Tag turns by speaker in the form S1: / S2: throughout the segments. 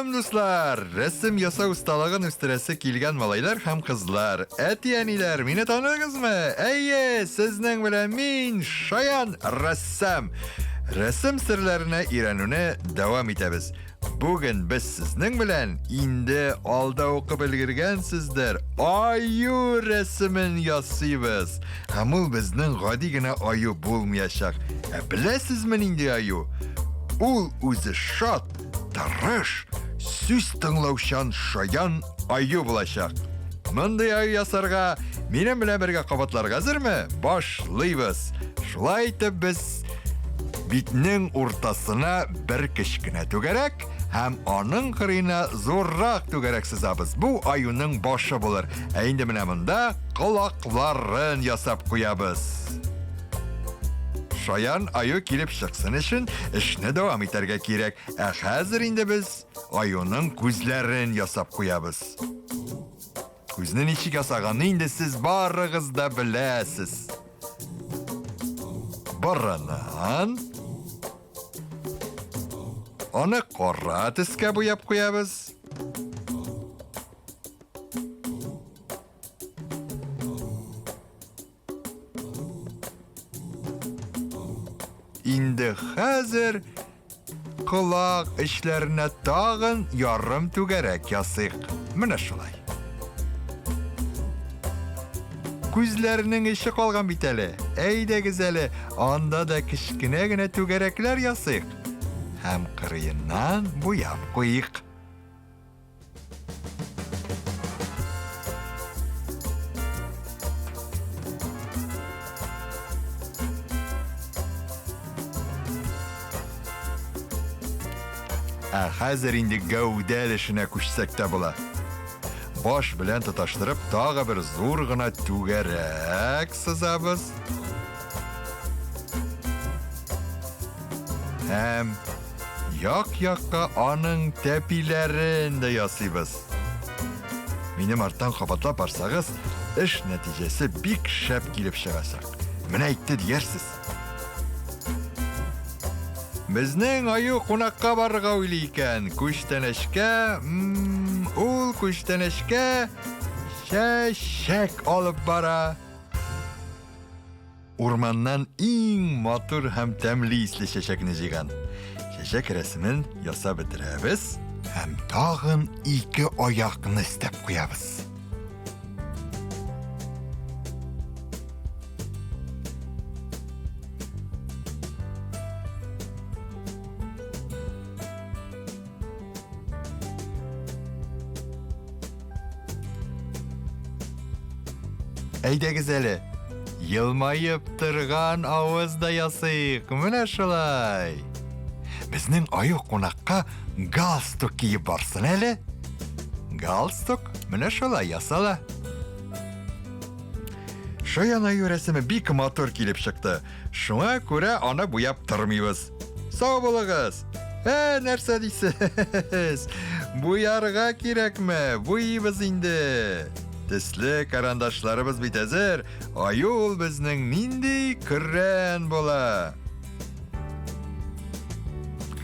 S1: Сәлам, дуслар! Рәсем ясау осталыгын үстерәсе килгән малайлар һәм кызлар. Әти-әниләр, мине таныдыгызмы? Әйе, сезнең белән мин, Шаян рәссам. Рәсем серләренә өйрәнүне дәвам итәбез. Бүген без сезнең белән инде алда укып өлгергәнсездер, аю рәсемен ясыйбыз. Һәм ул безнең гади генә аю булмаячак. Ә беләсезме нинди аю? Ул үзе шат, тырыш, сүз тыңлаучан шаян аю булачак. Мондый аю ясарга минем белән бергә кабатларга әзерме? Башлыйбыз. Шулай итеп без битнең уртасына бер кечкенә түгәрәк һәм аның кырыена зуррак түгәрәк сызабыз. Бу аюның башы булыр. Ә инде менә монда колакларын ясап куябыз. Шаян аю килеп чыксын өчен эшне дәвам итәргә кирәк. Ә хәзер инде без аюның күзләрен ясап куябыз. Күзне ничек ясаганны инде сез барыгыз да беләсез. Борынын Аны кара төскә буяп куябыз. Инде хәзер колак эчләренә тагын ярым түгәрәк ясыйк. Менә шулай. Күзләренең эче калган бит әле. Әйдәгез әле, анда да кечкенә генә түгәрәкләр ясыйк. Һәм кырыеннан буяп куйык. Ә хәзер инде гәүдә эшенә күчсәк тә була. Баш белән тоташтырып тагы бер зур гына түгәрәк сызабыз. Һәм як-якка аның тәпиләрен дә ясыйбыз. Минем арттан кабатлап барсагыз, эш нәтиҗәсе бик шәп килеп чыгачак. Менә әйтте диярсез. Безнең аю кунакка барырга уйлый икән. Күчтәнәчкә, ул күчтәнәчкә чәчәк алып бара. Урманнан иң матур һәм тәмле исле чәчәкне җыйган. Чәчәк рәсемен ясап бетерәбез һәм тагын ике аякны өстәп куябыз. Әйдәгез әле, елмаеп торган авыз да ясыйк. Менә шулай. Безнең аю кунакка галстук киеп барсын әле. Галстук менә шулай ясала. Шаян аю рәсеме бик матур килеп чыкты. Шуңа күрә аны буяп тормыйбыз. Сау булыгыз! Ә, нәрсә дисез? Буярга кирәкме? Буйыбыз инде. Төсле карандашларыбыз бит әзер. Аю ул безнең нинди көрән була.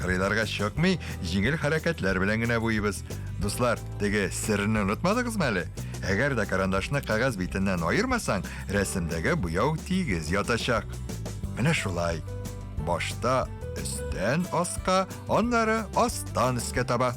S1: Кырыйларга чыкмый, җиңел хәрәкәтләр белән генә буйыбыз. Дуслар, теге серне онытмадыгызмы әле? Әгәр дә карандашны кәгазь битеннән аермасаң, рәсемдәге буяу тигез ятачак. Менә шулай. Башта өстән аска, аннары астан өскә таба.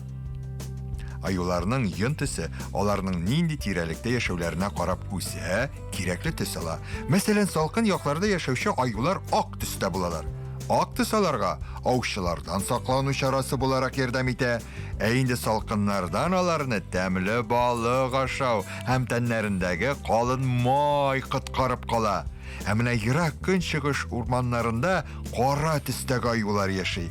S1: Аюларның йон төсе аларның нинди тирәлектә яшәүләренә карап үсә, кирәкле төс ала. Мәсәлән, салкын якларда яшәүче аюлар ак төстә булалар. Ак төс аларга аучылардан саклану чарасы буларак ярдәм итә. Ә инде салкыннардан аларны тәмле балык ашау һәм тәннәрендәге калын май коткарып кала. Ә менә ерак көнчыгыш урманнарында кара төстәге аюлар яши.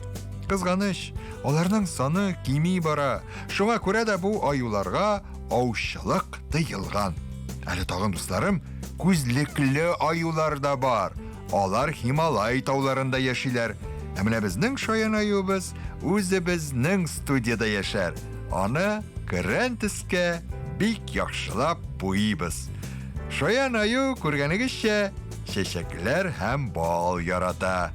S1: Кызганыч, аларның саны кими бара. Шуңа күрә дә бу аюларга аучылык тыелган. Әле тагын, дусларым, күзлекле аюлар да бар. Алар Һималай тауларында яшиләр. Ә менә безнең шаян аюыбыз үзебезнең студиядә яшәр. Аны көрән төскә бик яхшылап буйыбыз. Шаян аю, күргәнегезчә, чәчәкләр һәм бал ярата.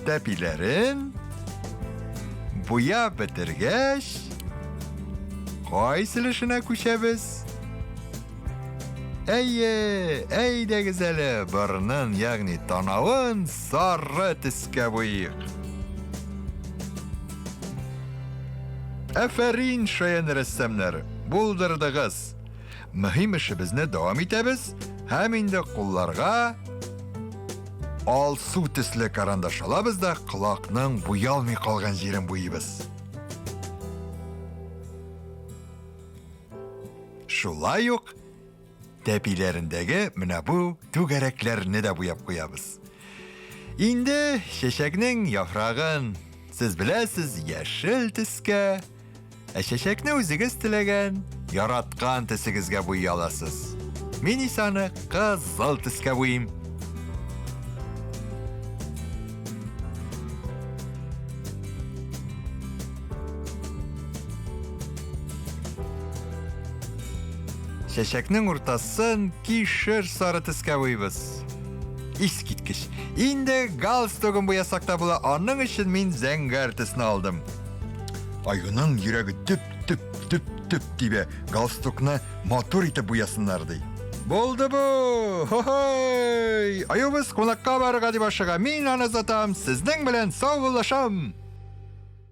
S1: Тәпиләрен буяп бетергәч, кайсы өлешенә күчәбез? Әйе, әйдәгез әле, борынын, ягъни танавын сары төскә буйыйк. Афәрин, шаян рәссамнар, булдырдыгыз. Мөһим эшебезне дәвам итәбез һәм инде кулларга алсу төсле карандаш алабыз да колакның буялмый калган җирен буйыйбыз. Шулай ук тәпиләрендәге менә бу түгәрәкләрне дә буяп куябыз. Инде чәчәкнең яфрагын сез беләсез яшел төскә, Ә чәчәкне үзегез теләгән, яраткан төсегезгә буйый аласыз. Мин исә аны кызыл төскә буйыйм. Чәчәкнең уртасын кишер сары төскә буйыбыз. Искиткеч. Инде галстугын буясак та була, аның өчен мин зәңгәр төсне алдым. Аюның йөрәге дөп-дөп-дөп-дөп тибә, галстукны матур итеп буясыннар, ди. Булды бу! Хо-хой! Аюбыз кунакка барырга дип ашыга. Мин аны озатам, сезнең белән саубуллашам.